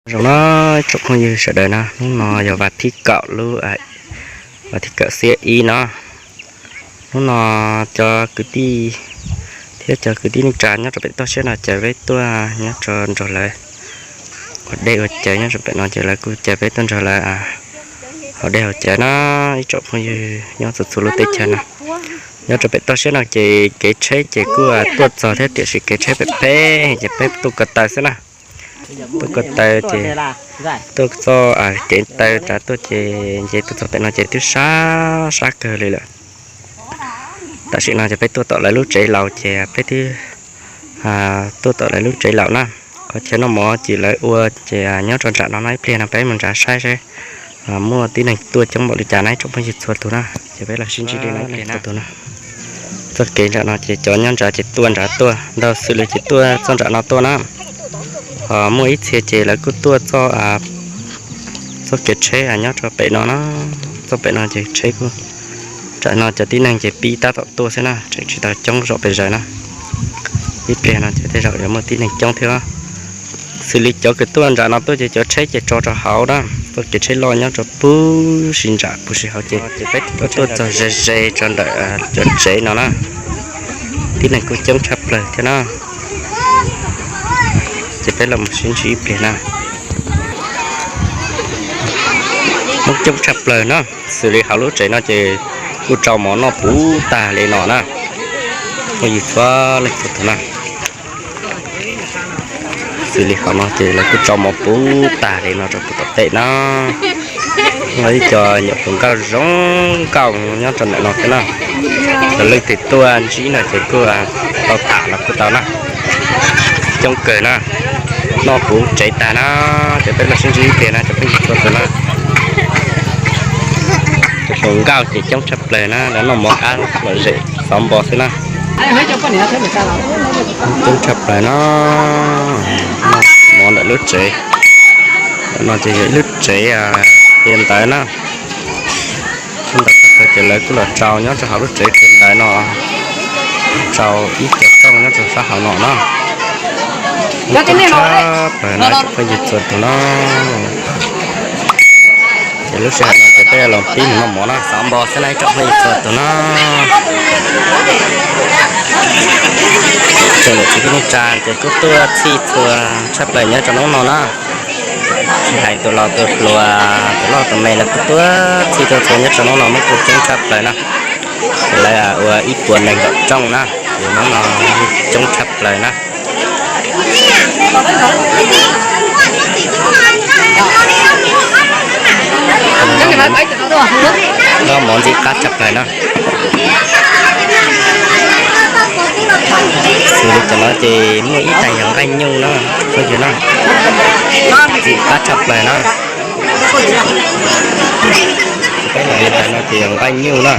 Zoo no, ib tsoom phooj ywg sawv daws na, hnub no yog vas thib kaum lub, vas thib kaum xiab ib no. Hnub no cov kwv tij thiab cov kwv tij neej tsa nyob rau pem toj siab no caw peb tuaj nyob rau nrog lawv ua dej ua cawv nyob rau pem no ces lawv kuj caw peb tuaj nrog lawv haus dej haus cawv na. Ib tsoom phooj ywg nyob txhua txhua lub teb chaws na, nyob rau pem toj siab no ces kev tsheb ces kuj tuaj txog thiab tiam sis kev tsheb pem peb ces peb tuaj ko taw xwb na. Tuaj ko taw ces tuaj txoj kev taw rov tuaj ces nce tuaj txog pem no ces twb sab sab kawg li lawm. Tam sim no ces peb tuaj tom lawv lub tsev laus ces peb twb tuaj tom lawv lub tsev laus na. Qhov chaw noj mov ces lawv ua ces nyob rau nram no no, ib pliag no peb mus nrad saib seb muaj tib neeg tuaj coob npaum li cas na ib tsoom phooj ywg txhua tus na. Ces peb los sib ntsib li no ib pliag na. Txoj kev nram no ces cov nyob nrad ces tuaj nrad tuaj ntau xws li ces tuaj txoj nram no tuaj na. Ho muaj ib txhia ces lawv kuj tuaj txoj, txoj kev tsheb nyob rau pem no na. Txoj pem no ces tsheb kuj, nram no cov tib neeg ces pib tab tom tuaj xwb na, tseem tsis tau coob zom pes zaws na. Ib pliag no ces tej zaum yuav muaj tib neeg coob thiab. Xws li cov kws tuaj nram no tuaj ces cov tsheb ces tso rau hauv na, txoj kev tsheb loj nyob rau pub si nram pub si hauv ces peb tuaj txog ze ze rau ntawm cov tsev no na. Tib neeg kuj coob tshaj plaws thiab na. Ces peb los mus sib ntsib ib pliag na. Hmoob coob tshaj plaws na. Xws li hauv lub tsev no ces kuj tsau mov noj puv tag li no na. Phooj ywg txhua leej txhua tus na. Xws li hauv no ces lawv kuj tsau mov puv tag li no rau puag tom tej na. Muaj ib co nyuam hluas nkauj zoo nkauj nyob rau ntawm no thiab na. Cov leej twg tuaj ntsib no ces kuj tau tham los kuj tau na. Coob kawg na. Noj puv tsev tag na. Ces peb los sib ntsib ib pliag na cov phooj ywg txhua tus na. Cov hluas nkauj ces coob tshaj plaws na, lawv noj mov qab lom zem xov npo xwb na. Coob tshaj plaws na. Noj mov ntawm lub tsev. Ntawm no ces yog ib lub tsev qhia ntawv na. Ntawm no ces lawv kuj los tsau nyob rau hauv lub tsev qhia ntawv no, tsau ib co rooj nyob rau sab hauv no na. Coob tshaj plaws na cov phooj ywg txhua tus na. Ces lub sij hawm no ces peb los pib mus noj mov na, xov npo xwb na ib tsoom phooj ywg txhua tus na. Tsoom niam txiv kwv tij neej tsa ces kuj tuaj txhij txhua tshaj plaws nyob rau hnub no na. Tsis hais tus laus tus hluas, tus loj tus me los kuj tuaj txhij tuaj txhua nyob rau hnub no muab kuj coob tshaj plaws na. Lawv ua ib puas nees nkaum rooj na, ces hnub no coob tshaj plaws na. Noj mov ntxim qab tshaj plaws na. Xws li cov no ces muaj ib tais yog nqaij nyuj na, phooj ywg na. Ntxim qab tshaj plaws na. Peb los ib tais no ces yog nqaij nyuj na.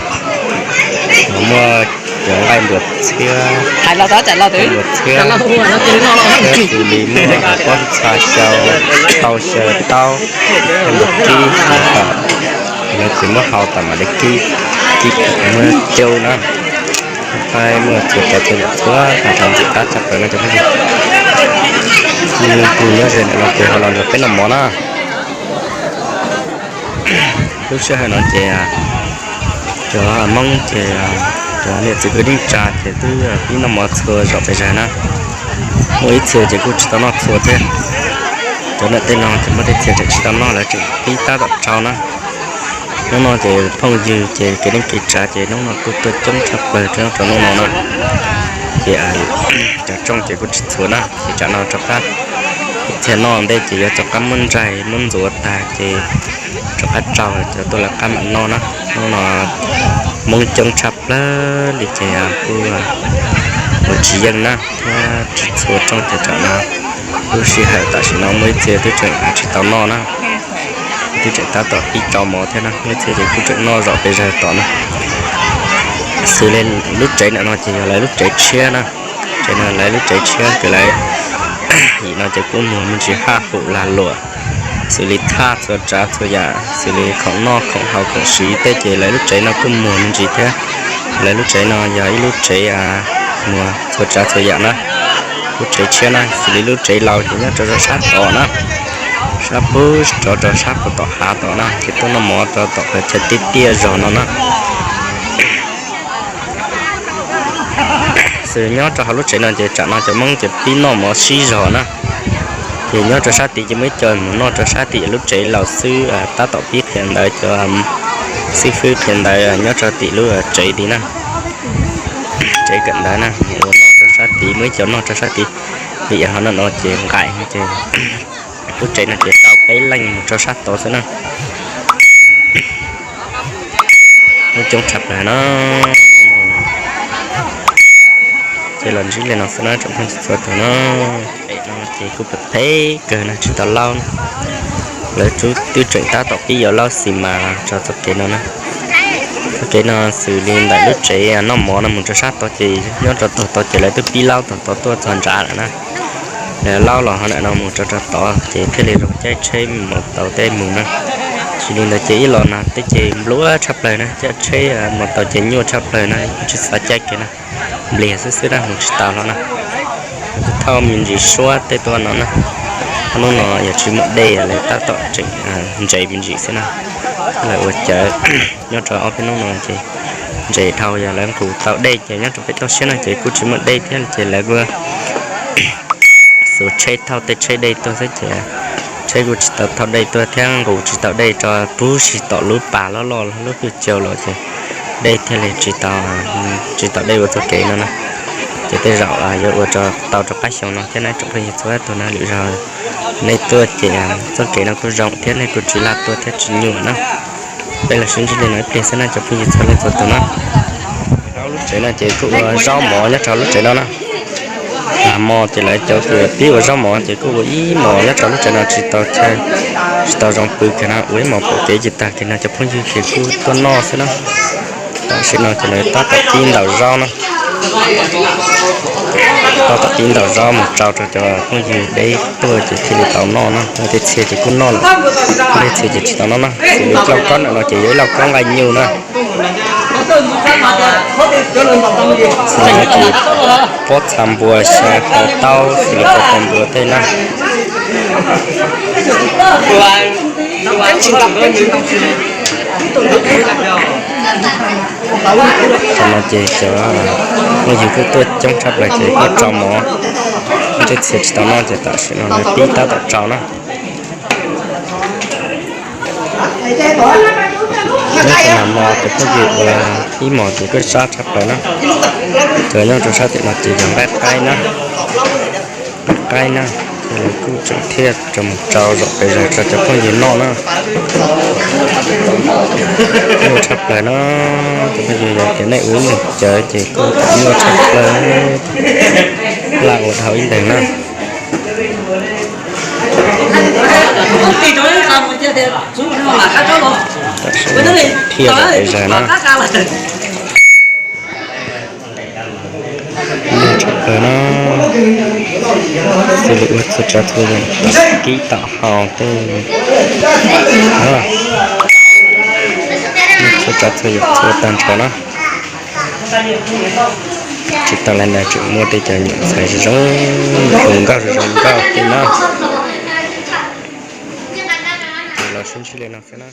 Muaj cov nqaij npua txhiab, npua txhiab, thiab xws li muaj pob ntxha xyaw, tau xyaw taub, npua kib, no ces muab hau tas mam li kib, kib muab caub na. Muaj txhua tsav txhua yam txhua tag nrho ntxim qab tshaj plaws no cov phooj ywg. Tus nyob ze ntawm no ces ho los nrog peb noj mov na. Lub sij hawm no ces cov Hmoob ces cov niam txiv kwv tij neej tsa ces twb pib noj mov txhua zaum pes zaws na. Muaj ib txhia ces kuj tsis tau noj txhua thiab. Cov ntawm tej no ces muaj tej txhia tseem tsis tau noj, lawv tseem pib tab tom tsau na. Hnub no ces phooj ywg ces kev neej kev tsav ces hnub no kuj tuaj coob tshaj plaws rau hnub no na. Ces cov rooj ces kuj tsis txhua na, ces tsam no rov qab txhia noj ntej ces yuav rov qab muab ntsaig muab ntxuav tag ces rov qab tsau cov tuaj lawv qab mam noj na. Hnub no Hmoob coob tshaj plaws li ces kuj ua tsis yeej na, thiab tsis txhua rooj ces tsam no lub sij hawm tam sim no muaj ib txhia twb tseem tsis tau noj na, twb tseem tab tom pib tsau mov thiab na, muaj ib txhia ces kuj tseem noj zaum pes zaws tom na. Xws li lub tsev ntawm no ces yog lawv lub tsev tshiab na. Tsev no lawv lub tsev tshiab ces lawv yim no ces kuj muag me ntsis haj hum lag luam, xws li thaj txhua tsav txhua yam, xws li khoom noj khoom haus khoom siv tej ces lawv lub tsev no kuj muag me ntsis thiab. Lawv lub tsev no yog ib lub tsev muag txhua tsav txhua yam na. Lub tsev tshiab na, xws li lub tsev laus ces nyob rau sab tod na. Sab pub rov rau sab puag tom hav tom na, ces tuaj noj mov rau tom qhov chaw tiaj tiaj zog no na. Xws nyob rau hauv lub tsev no ces tsam no cov Hmoob ces pib noj mov sib zog na. Ces nyob rau sab tid ces muaj ib co mus noj rau sab tim lub tsev laus xwb, tab tom pib qhia ntawv, cov xib fwb qhia ntawv nyob rau tim lub tsev tid na. Tsev kawm ntawv na, mus ua noj rau sab tid, muaj ib co noj rau sab tid, vim ho no no ces nqaim ces lub tsev no ces tau peb leej mus rau sab tod xwb na. Muaj coob tshaj plaws no. Ces los ntsib li no xwb na tsoom phooj ywg txhua tus na. Pem no ces kuj phem phem kawg na, tsis tau laub na. Lawv twb tseem tab tom pib yuav laub xis mas los tso txoj kev no na. Txoj kev no xws li ntawm lub tsev noj mov no mus rau sab tod ces nyob rau tog tod ces lawv twb pib laub tog tod tuaj txog nrad lawm na. Lawv laub los ho ntawm no mus rau rau tod ces thiaj li zoo caij tsheb mus tau tej mus na. Tsis li ntawd ces ib los no tej ces nplua tshaj plaws na, caij tsheb mus tau ces nyuaj tshaj plaws na, tsis xav caij kiag na. Npliag xwb xwb na, mus tsis tau hlo na. Twb thauj me ntsis suab tej tuaj no na. Ob hnub no yog tsis muaj dej lawv tab tom tseem ntses me ntsis xwb na. Lawv ua cawv nyob rau ob peb hnub no ces ntses dhau, yog lawv nqus tau dej ces nyob rau pem toj siab no ces kuj tsis muaj dej thiab ces lawv kuj xuas tsheb thauj tej tsheb dej tuaj xwb ces tsheb kuj tsis tau thauj dej tuaj thiab nqus tsis tau dej rau pub si tom lub pas loj loj lub pwj cau los ces dej thiaj li tsis tau, tsis tau dej ua txoj kev no na. Ces tej zaum yuav ua tau rau qab xyoo no thiab na tsoom phooj ywg txhua tus na. Lwm zaug nej tuaj ces txoj kev no kuj zoo thiab nej kuj tsis laj tuaj thiab tsis nyuaj na. Peb los sib ntsib li no ib pliag xwb na cov phooj ywg txhua leej txhua tus na. Lub tsev no ces kuj ua zaub mov nyob rau lub tsev no na. Nag hmo ces lawv cov uas pib ua zaub mov ces kuj ua ib mos nyob rau lub tsev no tsis tau chaw, tsis tau zoo pw kiag na, ua ib mos pom kev ces tag kiag no cov phooj ywg ces kuj tuaj noj xwb na. Tam sim no ces lawv tab tom pib ntaus zaub na. Tab tom pib ntaus zaub mus rau rau cov phooj ywg deb tuaj ces thiaj li tau noj na. Tej txhia ces kuj noj lawm, tej txhia ces tsis tau noj na. Xws li lauj kaub ntawm no ces yog ib lauj kaub nqaij nyuj na. Xws li no ces pob txha npua, xya ko taub, xws li ko taw npua tej na. Tam no ces cov phooj ywg kuj tuaj coob tshaj plaws ces kuj rau mov. Tej txhia tsis tau noj ces tam sim no lawv pib tab tom rau na. Nyob rau nag hmo cov phooj ywg ua ib mos ces kuj sab tshaj plaws na. Cov nyob rau sab tim no ces yog nqaij qaib na, nqaij qaib na, ces lawv kuj tseem thiaj rau mus rau zaum pes zog rau cov phooj ywg noj na. Nyuaj tshaj plaws na, cov phooj ywg yog tias nej ua ib nus cawv ces kuj nyuaj tshaj plaws, laj ua dhau ib nteeg na. Tam sim no thiaj zaum pes zog na. Nyuaj tshaj plaws na, xws li ua txhua tsav txhua yam, kib tom hau tej, txhua tsav txhua yam txhua tag nrho na. Tsis tas li ntawd tseem muaj tej cov nyuam ntxhais zoo zoo nkauj zoo zoo nkauj tej na. Ces los sib ntsib li no xwb na.